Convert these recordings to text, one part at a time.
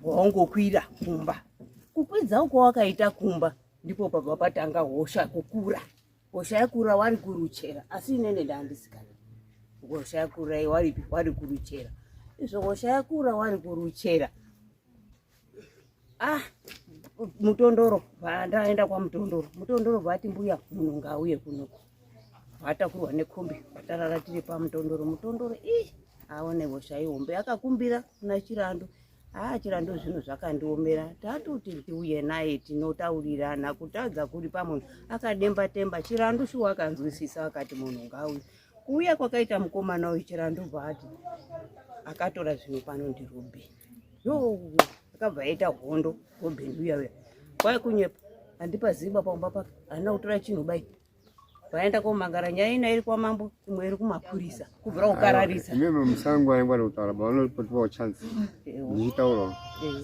Waungokwira kumba. Kukwidza uko wakaita kumba ndipo pabva patanga hosha kukura. Hosha yakura wari kuruchera asi inene ndandisikana. Hosha yakura wari wari kuruchera. Izvo hosha yakura wari kuruchera. Ah, mutondoro ndaenda kwamutondoro. Mutondoro vati mbuya munhu ngauye kunoku. Vatakurwa nekombi vatarara tiri pamutondoro. Mutondoro ii aone hosha ihombe akakumbira kuna Chirandu. Haa Chirandu zvinhu zvakandiomera tatuti tiuye naye tinotaurirana kutadza kuri pamunhu akademba temba Chirandu shuwa akanzwisisa akati munhu ngauye. Kuuya kwakaita mukomana uyu Chirandu bvaati akatora zvinhu pano ndiRobin. Yo akabva aita hondo Robin uya uya. Kwai kunyepa handipaziva pamba pake handina kutora chinhu bai. Vaenda komangara nyaya ina iri kwamambo imwe iri kumapurisa kubvira kukararisa. Imimi musango ainge vari kutaura ba vanotipawo chance ndichitaurawo.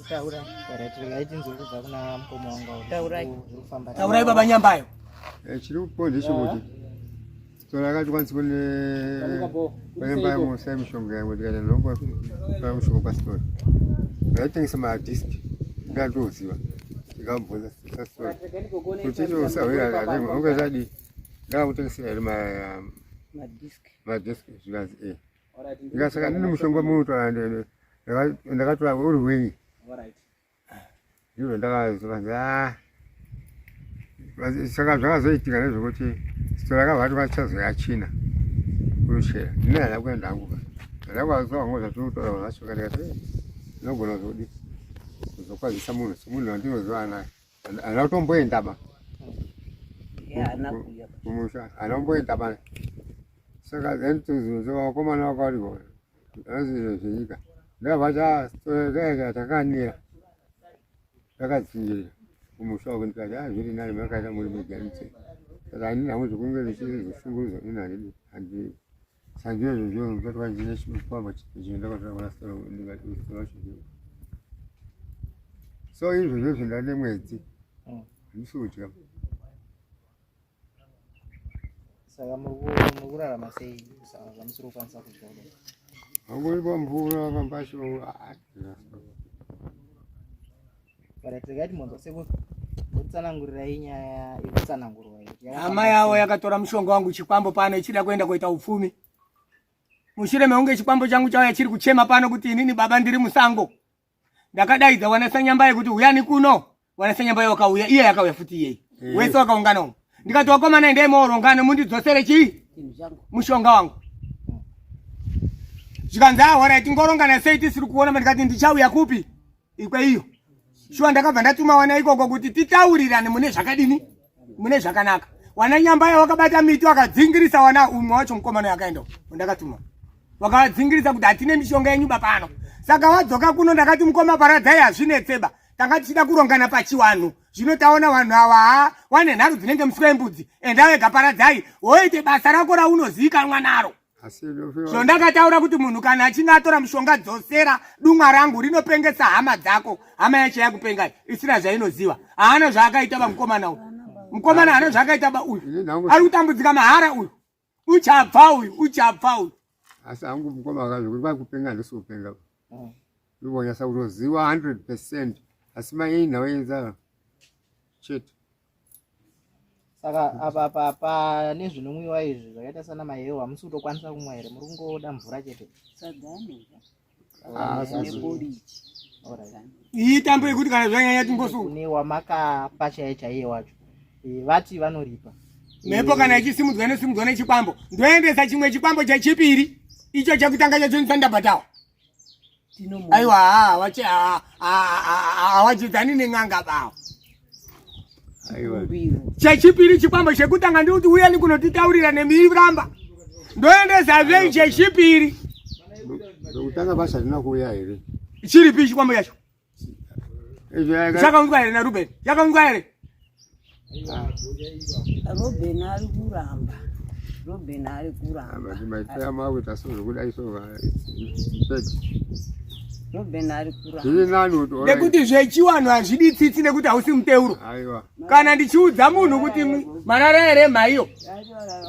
Taurai. Alright, regai tinzwe kubva kuna mukoma wangu avo. Taurai. Zviri kufamba. Taurai baba Nyambayo. Eh, chiri kupo ndechekuti sora akati kwanzi kune kune mbaya musa mishonga yangu ndikati ndombo tora mushonga kwasitori ndaitengesa madisk ndatoziva ndikamubvunza sasitori kuti usahwira unge zvadii ndakakutengesera here madisk zvikanzi e ndikasaka ndine mushonga munotora ndakatora uri wenyi ndizvo ndakazokanzi a saka zvakazoitika ndezvekuti sito rakabva tivachazoyachina kuruchera ndine hana kuenda hangu ndakwaziva hangu zvatinotaura zvacho ndikati ndinogona kuzodii kuzokwazisa munhu semunhu wandinoziva naye Ana kutomboenda ba. Kumusha ana kumboenda ba. Saka then tuzuzo vakomana vakariwo. Azvizvo zvenyika. Ndakabva ta takanira. Takadzingirira kumusha uko ndikati ah zviri nani makaita muri mega nitse. Saka handina hangu zvekunge ndichizoshungurudzwa nini handidi handi sandizvo zviro ndikati ndine chikwambo chindakatora kuna soro ndikati soro chino. So izvo zvozvo ndane mwedzi handisi kudya. Saka muri kurarama sei zvamusiri kukwanisa kudya kudai? Angoripa mvura pambacho. Alright, regai timbonzwa sekuru. Kutsanangurirai nyaya ikutsanangurwa iyi. Hama yavo yakatora mushonga wangu chikwambo pano ichida kuenda koita upfumi. Mushure mekunge chikwambo changu chauya chiri kuchema pano kuti inini baba ndiri musango. Ndakadaidza wanasanyambaye kuti huyani kuno. Wanasanyambaye wakauya, iye yakauya futi iyeyi. Wese wakaungana umu. Ndikati wakomana endai moorongana mundidzosere chii? Mushonga wangu. Zvikanzi ah alright tingorongana sei tisiri kuona ndikati ndichauya kupi? Ikwe iyo. Shuwa ndakabva ndatuma wana ikoko kuti titaurirane mune zvakadini? Mune zvakanaka. Wana Nyambaya wakabata miti wakadzingirisa wana umwe wacho mukomana yakaenda ndakatuma. Wakadzingirisa kuti hatine mishonga yenyu bapano. Saka wadzoka kuno ndakati mukoma Paradzai hazvinetseba. Tanga tichida kurongana pachiwanhu. Zvino taona vanhu ava ha wane nharo dzinenge muswe wembudzi. Enda wega Paradzai woite basa rako raunozivikanwa naro. Zvondakataura kuti munhu kana achinge atora mushonga dzosera dumwa rangu rinopengesa hama dzako. Hama yacho yakupenga isina zvainoziva. Haana zvaakaita ba mukomana uyu. Mukomana haana zvaakaita ba uyu. Ari kutambudzika mahara uyu. Uchabva uyu, uchabva uyu. Asi hangu mukoma akazvo kuti vakupenga handisi kupenga. Ndibonyasa kutoziva 100% asi mai nhau yenzara chete. Saka apa apa pane zvinomwiwa izvi zvakaita sana mahewu hamusi kutokwanisa kumwa here? Muri kungoda mvura chete? Iyi tambo yekuti kana zvanyanya tingosunga. Kune wamakapa chaiye chaiye wacho vati vanoripa. Mhepo kana ichisimudzwa inosimudzwa nechikwambo. Ndoendesa chimwe chikwambo chechipiri icho chekutanga chacho ndisandabhatawa. Aiwa hawachidzani nen'anga bawo. Chechipiri chikwambo chekutanga ndikuti uyani kunotitaurira nemiramba. Ndoendesa zvei chechipiri. Ndokutanga basa rina kuuya here? Chiripi chikwambo chacho? Chakaunzwa here naRuben? Chakaunzwa here? Ruben ari kuramba. Ruben ari kuramba. Maitira makuita sezvekudai so Ruben ari kuramba. Zviri nani kuti nekuti zvechiwanhu hazvidi tsitsi nekuti hausi muteuro. Aiwa. Kana ndichiudza munhu kuti marara here mhaiyo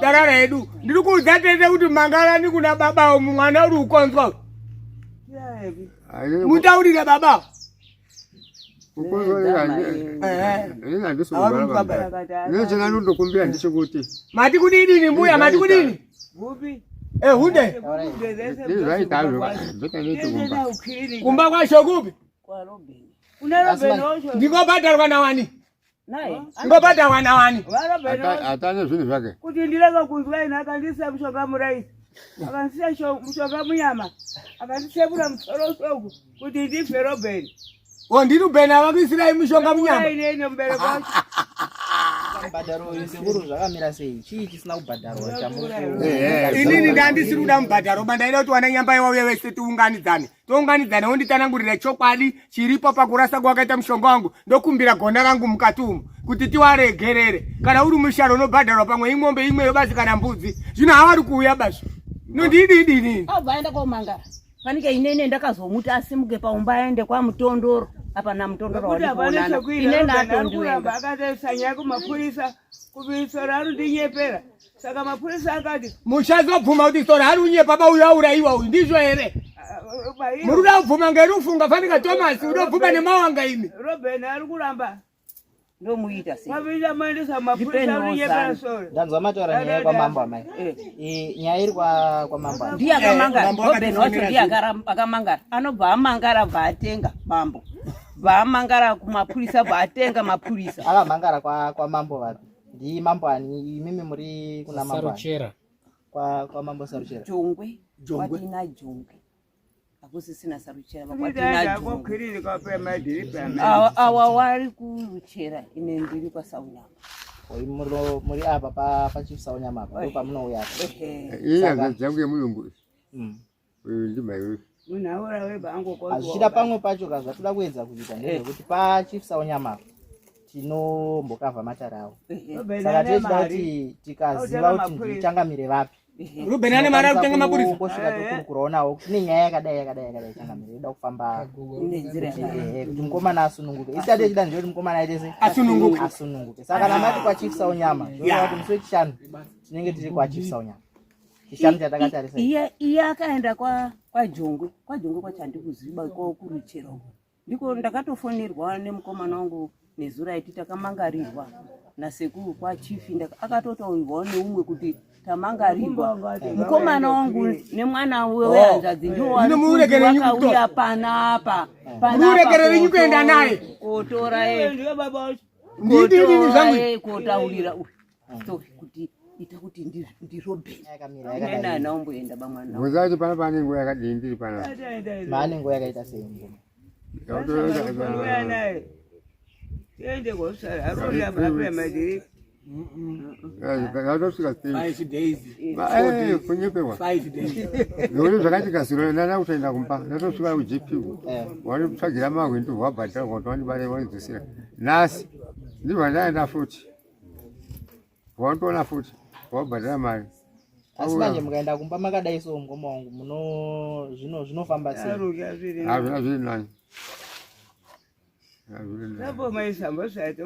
darara yedu ndiri kuudza tete kuti mangarani kuna baba mwana uri kukonzwa mutaurire baba. Ndokumbira ndechekuti mati kudini mbuya mati kudini ehunde kumba kwacho kupi ndikobhadharwa nawani ndikobhadharwa nawani atane zvinhu zvake kuti ndirege kunzwa ine akandisiya mushonga muraisi akandisiya mushonga munyama akandisebura musoro soku kuti ndife robheni O ndi Rubeni avakuisirai mushonga munyama. Mubhadharo uyu sekuru zvakamira sei? Chii chisina kubhadharwa chamuri Inini ndandisiri kuda mubhadharo ba ndaida kuti wana nyamba iwauye vese tiunganidzane. Tounganidzane wonditsanangurira chokwadi chiripo pakurasa kwakaita mushonga wangu. Ndokumbira gona rangu mukati umu kuti tiwaregerere. Kana uri musharo unobhadharwa pamwe imombe imweyo basi kana mbudzi. Zvino havari kuuya basi. Nondididi inini. Abva aenda komangara. Fanike inene ndakazomuti asimuke paumba aende kwaMutondoro apa naMutondoro wadikuonana inene atondiwenga akataisa nyaya kumapurisa kuti sora arundinyepera saka mapurisa akati muchazobvuma kuti sora ari unyepa ba uyu aurayiwa uyu ndizvo here muri kuda kubvuma ngerufunga fanika Thomas unobvuma nemawanga imi Robben ari kuramba ndomuita sei mapurisa maendesa mapurisa arinyepera sora Ndanzwa mataura nyaya yekwamambo amai. Eh. Nyaya iri kwamambo amai. Ndiye akamangara Mambo Robben wacho akatifonera ndiye akamangara anobva amangara bva atenga mambo bva amangara kumapurisa bva atenga mapurisa Akamhangara kwamambo vapi? Ndi mambo ani? Imimi muri kuna mambo ani? Saruchera. Kwa mambo Saruchera. Jongwe. Jongwe. Kwatina Jongwe hakusisina Saruchera vakwatina Jongwe kwakwiriri kwapera madhiripi awa wari kuruchera ine ndiri kwaSaunyama. Oi, muri apa paChief Saunyama apa ndo pamunouya apa. Ehe. Iyi hanzvadzi yangu yemurungu uyu ndimai uyu. Munhu aurawe bango. Hazvichida pamwe pacho ka zvatoda kuedza kuita ndezvekuti paChief Saunyama apa tinombokavha matare avo. Ehe. Saka tichida kuti tikaziva kuti ndichangamire vapi. Ruben ane mari ari kutenga mapurisa. Kungosvika tokurukurawo nawo kuti kune nyaya yakadai yakadai yakadai changamire yoda kufamba Nenzira kuti, yakanaka. ehe, kuti mukomana asununguke. Isi ati tichida ndeyekuti mukomana aite sei? Asununguke. Asununguke. Saka kana mati kwaChief Saunyama, zvoreva kuti musi weChishanu tinenge tiri kwaChief Saunyama. Chishanu chatakatarisa. Iye akaenda kwaJongwe kwaJongwe kwacho handikuziva kokuruchero uko ndiko ndakatofonerwa nemukomana wangu nezuro aiti takamangarirwa nasekuru kwachifi. Akatotaurirwawo neumwe kuti tamangarirwa mukomana wangu nemwana wehanzvadzi ndiwo Zvino muregerenyi vakauya kutora. panapa. Muregererenyi kuenda naye. Kotora Ndiyo baba wacho. Ndidini zvangu. Kotaurira uyu story kuti ita kuti ndirobheni Yakamira yakadai. nena anaomboenda bamwana. Bvunza kuti pana pane nguva yakadii ndiri panapa. Maane nguva yakaita sei mukoma? Uya naye tiende kwasara aruramba apera madhiripi. Yatosvika 5 days. Kunyeperwa. 5 days. Nekuti zvakaitika zuro ndanda kutoenda kumba ndatosvika kuGP wanditsvagira mahwindi wabhadhara kuti wandibare wandidzosera nhasi ndibva ndaenda futi wandiona futi wabhadhara mari. Asi manje mukaenda kumba makadai so mukoma wangu muno zvino zvinofamba sei? Aruka zviri. Hazvina zviri nani. Hazviri nani. Sapo maisamba saite.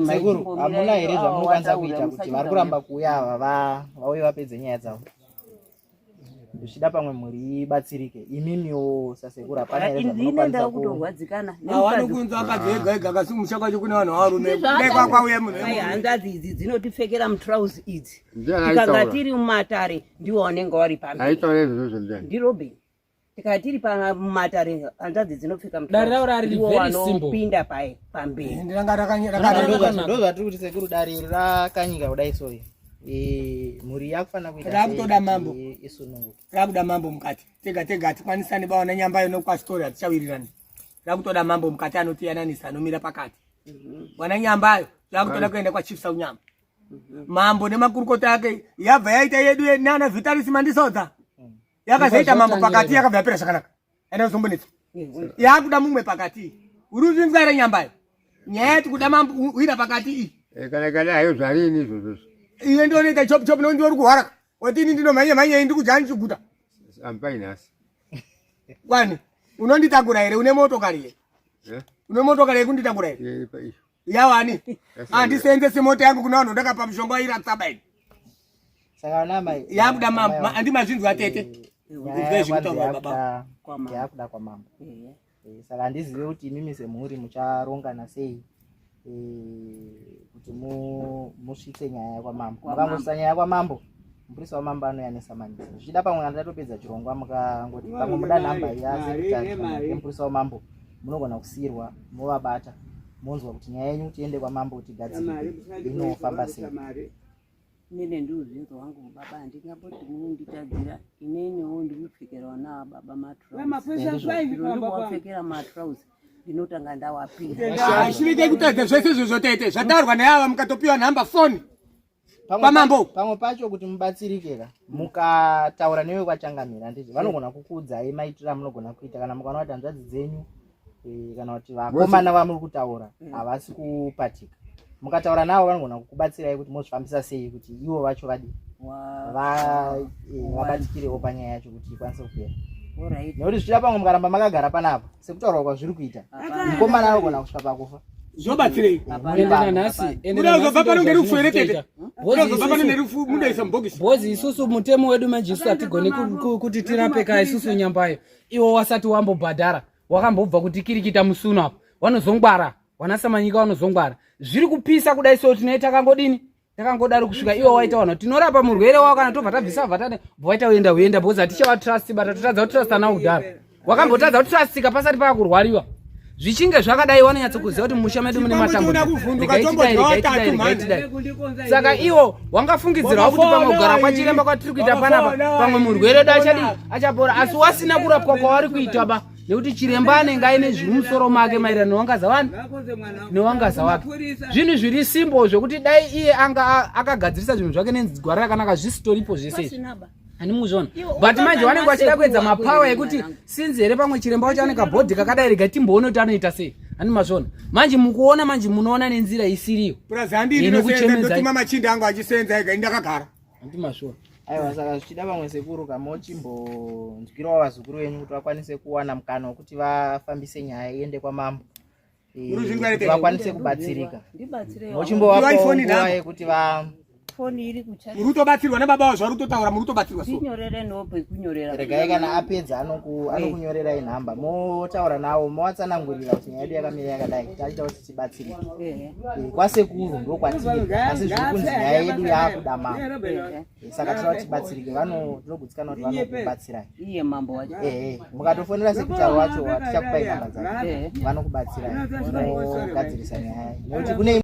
Sekuru, hamuna here zvamunokwanisa kuita kuti vari kuramba kuuya ava vauye vapedze nyaya dzavo? Zvichida pamwe mhuri ibatsirike. Imimiwo sasekuru hapana here Ndine zvamunokwanisa ndava ku kutorwadzikana. Awanokunzwa akadzi ega ega kasi kumusha kwacho kune vanhu varume dai kwakwauya munhu. Ai, hanzvadzi idzi dzinotipfekera mutrauzi idzi. Ndiani Tikanga aitaura? tiri mumatare ndiwo vanenge vari pamberi. Aitaura izvozvo ndiani? NdiRobin. Tikati tiri mumatare hanzvadzi dzinopfeka Dare ravo rari ndiwo very simple. vanopinda pamberi. Ndiranga rakanyika. Ndo zvatiri kuti sekuru dare iri rakanyika kudai so mhuri yakufanira kuita sei Rakutoda mambo. kuti isununguke? Rakuda mambo mukati. Tega tega hatikwanisani bawana nyamba ino kwasitori hatichawirirani. Rakutoda mambo mukati anotiyananisa anomira pakati. Wana nyambayo rakutoda kuenda kwaChief Saunyama. Mambo nemakurukota ake yabva yaita yedu nana Vitalis Mandisodza. Yakazoita mambo pakati yakabva yapera zvakanaka. Enda uzombonetsa. Yakuda mumwe pakati. Uri kuzvinzwa here nyambayo? Nyaya yati kuda mambo wira pakati iyi. Kana kana hayo zvarini izvozvo. Iye ndionoita chop chop nokuti uri kuhwara. Wati ini ndinomhanya mhanya ini ndikudya ndichiguta. Ampai nhasi. Kwani unonditakura here? Une motokari here? Eh? Une motokari yekunditakura here? Eh, pa- Yawani? Yes, Handiseenzesi mota yangu kuna vanhu ndakapa mishonga iratsaba ini. Saka vana mai Yakuda mambo. Handimazvinzwa tete. Nyaya Izvi zvekutaurwa baba. yakuda kwamambo. Ehe. Saka handizive kuti imimi semhuri mucharongana sei kuti musvitse nyaya kwamambo. Mukangosvitsa nyaya kwamambo, mupurisa wamambo anouya nesamanisi. Zvichida pamwe kana tatopedza chirongwa mukangoti pamwe muda nhamba yasekutari yemupurisa wamambo, munogona kusiyirwa movabata monzwa kuti nyaya yenyu kuti iende kwamambo kuti igadzirike inofamba sei. Inini ndiuzvinzwa wangu baba, handingamboti munonditadzira. Ininiwo ndikupfekera vana vababa matrousendikuwapfekera matrous, ndinotanga ndawapira. Hazvivike kutadza zvese izvozvo tete zvataurwa neava, mukatopiwa nhamba foni kwamambo. Pamwe pacho kuti mubatsirike ka, mukataura newe kwachangamira, handiti vanogona kukuudzai maitiro amunogona kuita kana mukaona kuti hanzvadzi dzenyu kana kuti vakomana vamuri kutaura havasi kupatika. Mukataura navo vanogona kukubatsirai kuti mozvifambisa sei kuti ivo vacho vadii, vabatikirewo panyaya yacho kuti ikwanise kupera. Nekuti zvichida pamwe mukaramba makagara panapa sekutaurwa kwazviri kuita, mukomana anogona kusvika pakufa. Zvobatsirei? Muri pano. Nanhasi ende Muda nanhasi kuzobva pano ngerufu here tete? Muda kuzobva pano isusu- nerufu munoisa mubhokisi. Bhozi isusu mutemo wedu manje isu hatigoni kuti tirape ka isusu nyambayo iwo wasati wambobhadhara wakambobva kuti kirikita musuno apo wanozongwara wanasamanyika wanozongwara zviri kupisa kudai, so tinee takangodini takangodaro kusvika iwo waita vanhu tinorapa murwere wavo kana tobva tabvisa vhatane bva waita uenda uenda bhozi hatichavatrust bata totadza kutrasta nawo kudhara wakambotadza kutrustika pasati paakurwariwa. Zvichinge zvakadai wanonyatsokuziva kuti musha medu mune Chikwambo matambudziko. chinoda kuvhunduka, Regai tidai, tombodya regai tidai, watatu, regai mhani. tidai. Saka iwo wangafungidzirwa kuti pamwe kugara kwachiremba kwatiri kuita panapa pamwe murwere wedu achadii, achapora, asi wasina kurapwa kwavari kuita ba, nekuti chiremba anenge aine zviri musoro make maererano newangaza wani newangaza wake. Zvinhu zviri simple zvekuti dai iye anga akagadzirisa zvinhu zvake nenzigwara rakanaka zvisitoripo zvese izvi. Pasina ba. Handimuzviona. Iwo But manje vanenge vachida kuedza wako mapawa here ekuti mwanangu? sinzi here pamwe chiremba wacho ane kabhodhi kakadai, rega timboone kuti anoita sei. Handi mazviona manje, mukuona manje munoona nenzira isiriyo. Purazi handii Ini ndinosenza, kuchemedzai. ndotuma machinda angu achisenza ega, ndakagara. Handi mazviona. Aiwa, saka zvichida vamwe sekuru kamochimbonzwirawo vazukuru venyu kuti vakwanise kuwana mukana wekuti vafambise nyaya iende kwamambo, Muruzvinzwa kuti here? vakwanise kubatsirika. Ndibatsirewo. Mochimbovapawo Iwai foni nguva namba. yekuti va Foni iri kucha. Muri kutobatsirwa nababa vazvo vari kutotaura, muri kutobatsirwa so. Ndinyorere nopekunyorera. Regai kana apedza anokunyorerai nhamba, motaura navo, movatsanangurira kuti nyaya yedu yakamira yakadai, taita kuti tibatsirike. Kwasekuru ndokwatiri, asi zviri kunzi nyaya yedu yaakuda mambo. Saka tinoda kuti tibatsirike, tinogutsikana kuti vanokubatsirai. Iye mambo wacho. Ehe, mukatofonera sekutaro wacho, tichakupai namba dzake, vanokubatsirai, munogadzirisa nyaya nekuti kune